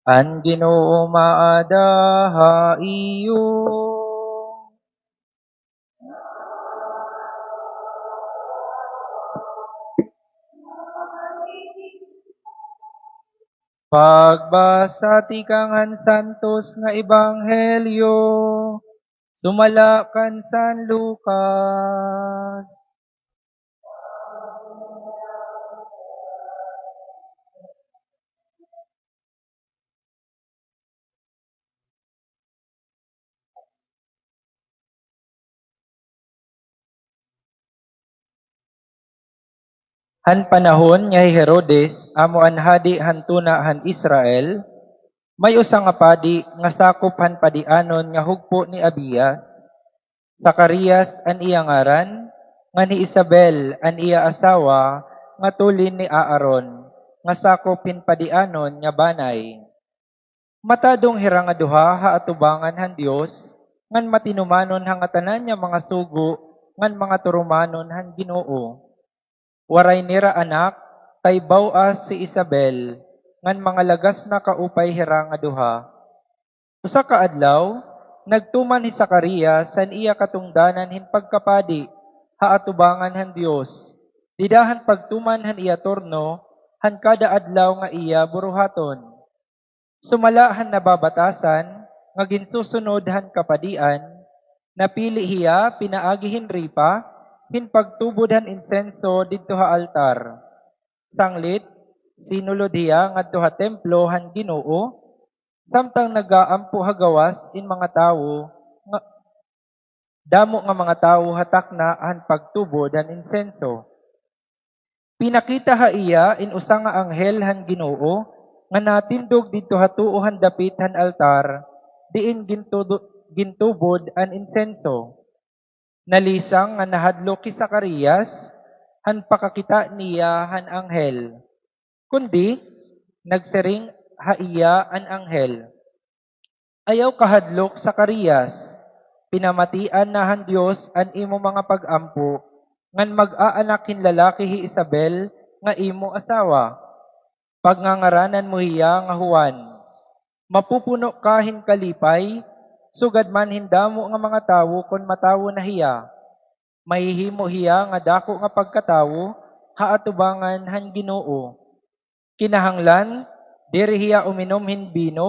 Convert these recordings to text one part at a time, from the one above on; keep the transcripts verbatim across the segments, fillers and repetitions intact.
An Ginoo maada ha iyo. Pagbasa tikang han Santos nga Ebanghelyo, sumala kan San Lucas. Han panahon nga hi Herodes amo an hadi han tuna han Israel, may usa nga padi nga sakop han padianon nga hugpo ni Abias, Zacarias an iya ngaran, ngan hi Isabel an iya asawa nga tulin ni Aaron, nga sakop hin padianon nga banay. Matadong hira nga duha ha atubangan han Dios, ngan matinumanon ha ngatanan nga mga sugo, ngan mga turumanon han Ginoo. Waray nira anak, kay baw-as hi Isabel, ngan mga lagas na kaupay hira nga duha. Usa ka adlaw, nagtuman hi Zacarias han iya katungdanan hin pagkapadi ha atubangan han Dios, dida han pagtuman han iya turno han kada adlaw nga iya buruhaton. Sumala han nababatasan nga ginsusunod han kapadian, napili hiya pinaagi hin ripa hin pagtubod han insenso didto ha altar. Sanglit, sinulod hiya ngadto ha templo han Ginoo, samtang nagaampo ha gawas in mga tawo nga, damo nga mga tawo ha takna han pagtubod han insenso. Pinakita ha iya in usa nga anghel han Ginoo nga natindog didto ha tuo han dapit han altar diin gintudo-, gintubod an insenso. Nalisang nga nahadlok hi Zacarias han pakakita niya han anghel. Kundi, nagsiring ha iya an anghel, "Ayaw kahadlok, Zacarias. Pinamatian na han Dios an imo mga pag-ampo, ngan mag-aanak hin lalaki hi Isabel nga imo asawa. Pagngangaranan mo hiya nga Juan. Mapupuno ka hin kalipay, sugad man hin damo nga mga tawo kon matawo na hiya. Mahihimo hiya nga dako nga pagkatawo ha atubangan han Ginoo. Kinahanglan, diri hiya uminom hin bino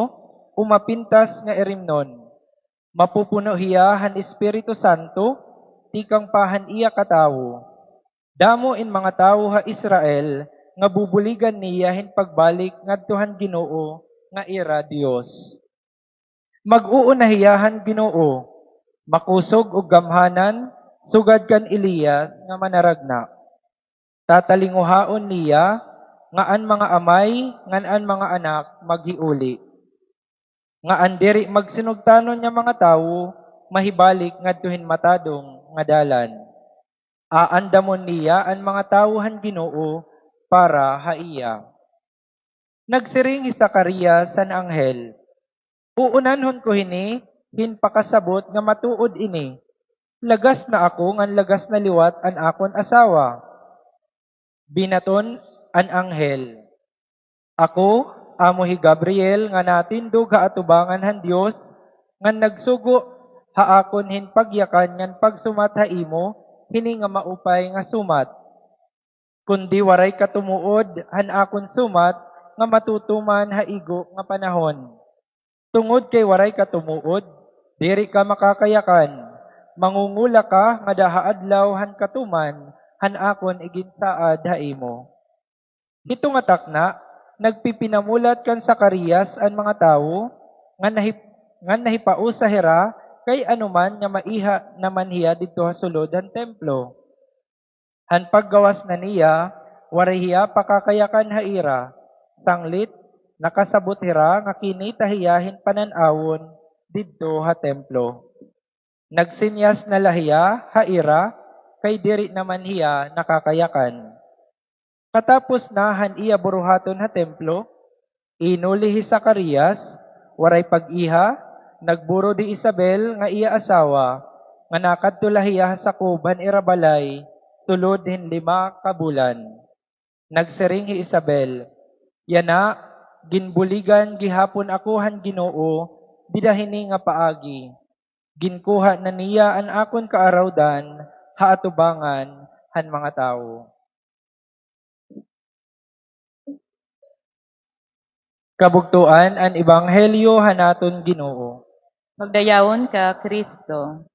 o mapintas nga irimnon. Mapupuno hiya han Espiritu Santo tikang pa han iya katawo. Damo in mga tawo ha Israel nga bubuligan niya hin pagbalik ngadto han Ginoo nga ira Dios. Mag-uuna hiya han Ginoo, makusog ug gamhanan, sugad kan Elias nga manaragna. Tatalinguhaon niya nga an mga amay ngan an mga anak maghiuli, nga an diri magsinugtanon nga mga tawo mahibalik ngadto hin matadong nga dalan. Aandamon niya an mga tawo han Ginoo para ha iya." Nagsiring hi Zacarias han anghel, "Uunanhon ko hini hin pakasabot nga matuod ini. Lagas na ako ngan lagas na liwat an akon asawa." Binaton an anghel, "Ako amo hi Gabriel nga natindog ha atubangan han Dios, ngan nagsugo ha akon hin pagyakan ngan pagsumat ha imo hini nga maupay nga sumat. Kundi waray ka tumuod han akon sumat nga matutuman ha igo nga panahon. Tungod kay waray ka tumuod, diri ka makakayakan. Mangungula ka ngada ha adlaw han katuman han akon iginsaad ha imo." Hito nga takna, nagpipinamulat kan Zacarias an mga tawo, ngan nahip-, ngan nahipausa hira kay ano man nga maiha naman hiya didto ha sulod han templo. Han paggawas na niya, waray hiya pakakayakan ha ira. Sanglit, nakasabot hira nga kinita hiya hin panan-awon didto ha templo. Nagsinyas na la hiya ha ira, kay diri naman hiya nakakayakan. Katapos na han iya buruhaton ha templo, inuli hi Zacarias, waray pag-iha, nagburod hi Isabel nga iya asawa, nga nakadto la hiya ha sakob han ira balay sulod hin lima ka bulan. Nagsiring hi Isabel, "Yana, Ginbuligan gihapon ako han Ginoo dida hini nga paagi. Ginkuha na niya an akon kaarawdan ha atubangan han mga tawo. Kabugtoan an ebanghelyo han aton Ginoo. Pagdayawon ka, Kristo.